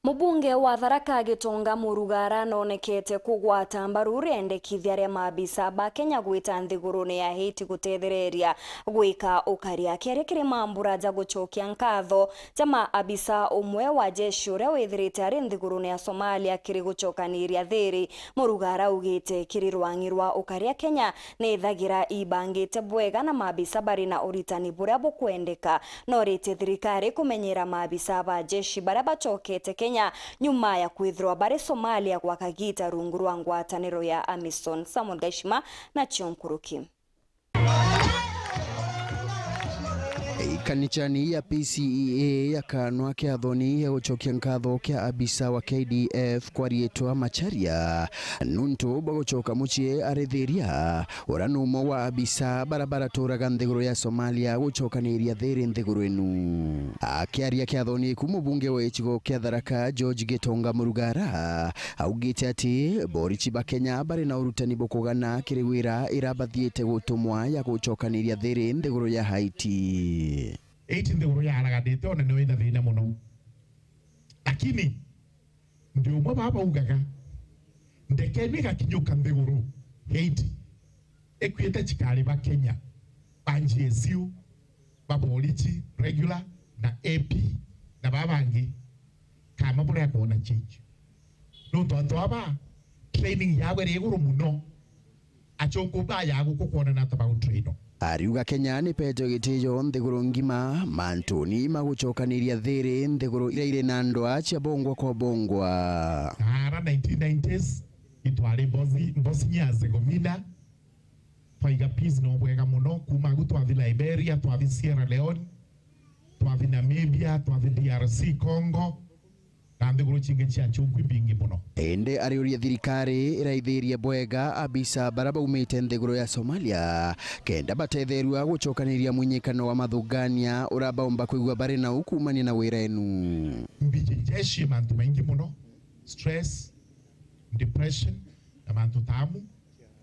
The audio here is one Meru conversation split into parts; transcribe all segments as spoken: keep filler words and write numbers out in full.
Mubunge wa Tharaka Gitonga Murugara noonekete kugwata mbaru riendekithia ria maabisa ba Kenya gwita nthigurune ya Haiti gutethereria gwika ukaria. Akiaria kiri mambura ja gucokia nkatho ja maabisa, umwe wa jeshi uria withirite ari nthigurune ya Somalia kiri gucokaniria thiri, Murugara augite kiri rwang'i rwa ukaria Kenya ni ithagira ibangite bwega na maabisa bari na uritani buria bukwendeka. Noritie thirikari kumenyera maabisa ba jeshi baria bacokete Kenya nyuma ya kwithirwa bari Somalia gwa kagiita rungu rwa ngwataniro ya AMISOM. Samuel Gaishima nacio nkuruki. Ikanichani ya P C E A yakanwa kiathoni ya gucokia nkatho kia abisa wa K D F kwariitwa Macharia nuntu bwa gucoka mucii arithiria. Uria ni umwe wa abisa baria baraturaga nthiguru ya Somalia gucokaniria thiri nthiguru inu. Akiaria kiathoni iku, mubunge wa gicigo kia Tharaka, George Gitonga Murugara, augite ati borichi ba Kenya bari na urutani bukugana kiri wira ira bathiite gutumwa ya gucokaniria thiri nthiguru ya Haiti. Haiti nthiguru yaraganite, ona niyo ina thina mono. Lakini ndi umwe baba ugaga, ndekeni igakinyuka nthiguru Haiti, ikuite cikari ba Kenya, ba G S U, ba borichi regular na A P na baba bangi, kama buria kwona change. Nontu antu aba training yabo iri iguru mono. Achunku baya guku kwonana ta bau traino. Ariuga Kenya ni petwe gitiyo nthiguru ngima mantuni ma gucokaniria thiri nthiguru iria iri na ndwaa cia bongwa kwa bongwa. Ara nineteen nineties itwari Bosni-, Bosnia Herzegovina, twaiga peace no bwega mono. Kuma agu twathi Liberia, twathi Sierra Leone, twathi Namibia, twathi D R C Congo, na nthiguru cingi cia chungu ibingi mono. Indi ariuria thirikari iraithirie bwega abisa baria baumite nthiguru ya Somalia kenda batetherua gucokaniria mwinyikano wa mathugania uria baumba kwigua bari nau kuumania na wira enu. Mbiji jeshi mantu maingi mono, stress, depression na mantu tamu.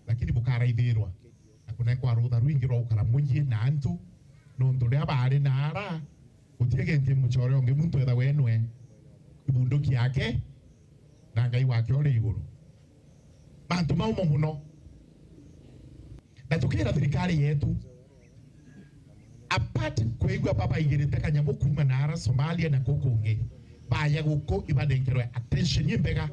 Lakini bukaraithirwa na kunekwa rutha rwingi rwa gukara mucii na antu, nontu riria baari na ara, gutiri gintu mucore ungi muntu ethagwa enwe ibunduki yake na Ngai wake uri iguru. Mantu maumo mono. Na tukira thirikari yetu, apart kwigua babaigirite kanyamu kuuma na ara Somalia na kuu kungi, baya guku ibanenkerwe attention imbega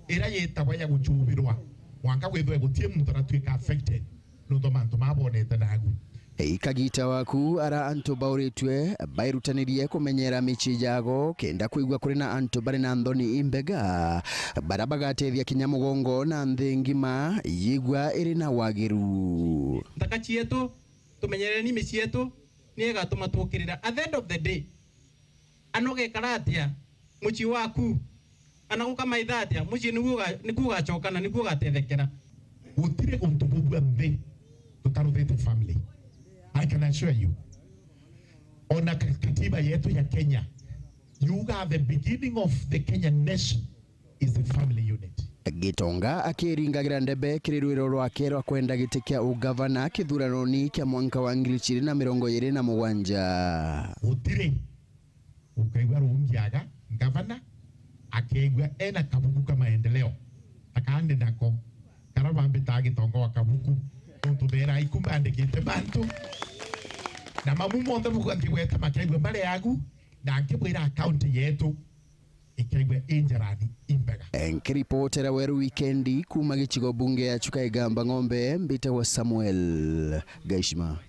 iria yitagwa ya guchubirwa, mwanka gwithwe gutie muntu aratuika affected nontu mantu mabonete nagu. Ikagita waku ara antu bauritwe bairutanirie kumenyera micii yago kenda kwigua kuri na antu bari na nthoni imbega, baria bagatethia kinya mugongo na nthi ngima yigua iri na wagiru. Nthaka cietu, tumenyereni micii yetu, ni igatuma tukirira. At the end of the day, ana ugekara atia mucii waku? Ana gukamaitha atia mucii? Niguo uga-, nikuo ugacokana, nikuo ugatethekera. Gutiri untu bubua nthi tutaruthite family. I can assure you. Ona ka-, katiba yetu ya Kenya yuga the beginning of the Kenyan nation is the family unit. Gitonga akiringagira ndebe kiri rwiro rwake rwa kwenda giti kia ugavana kithuranoni kia mwanka wa ngiri igiri na mirongo iri na mugwanja. Gutiri ukaigua rungiaga ngavana akeigua ena kabuku ka maendeleo, ta kandi nako kara bambitaa Gitonga wa kabuku, nontu beera iku mbandikite mantu na mamu monthe buga nkigweta makaigua mbare yagu, na nkibwira akaunti yetu ikaigua i njarani imbega. Nkiripotera Weru Wikendi kuuma gicigo bunge ya Chuka Igamba Ng'ombe, mbitagwa Samuel Gaishima.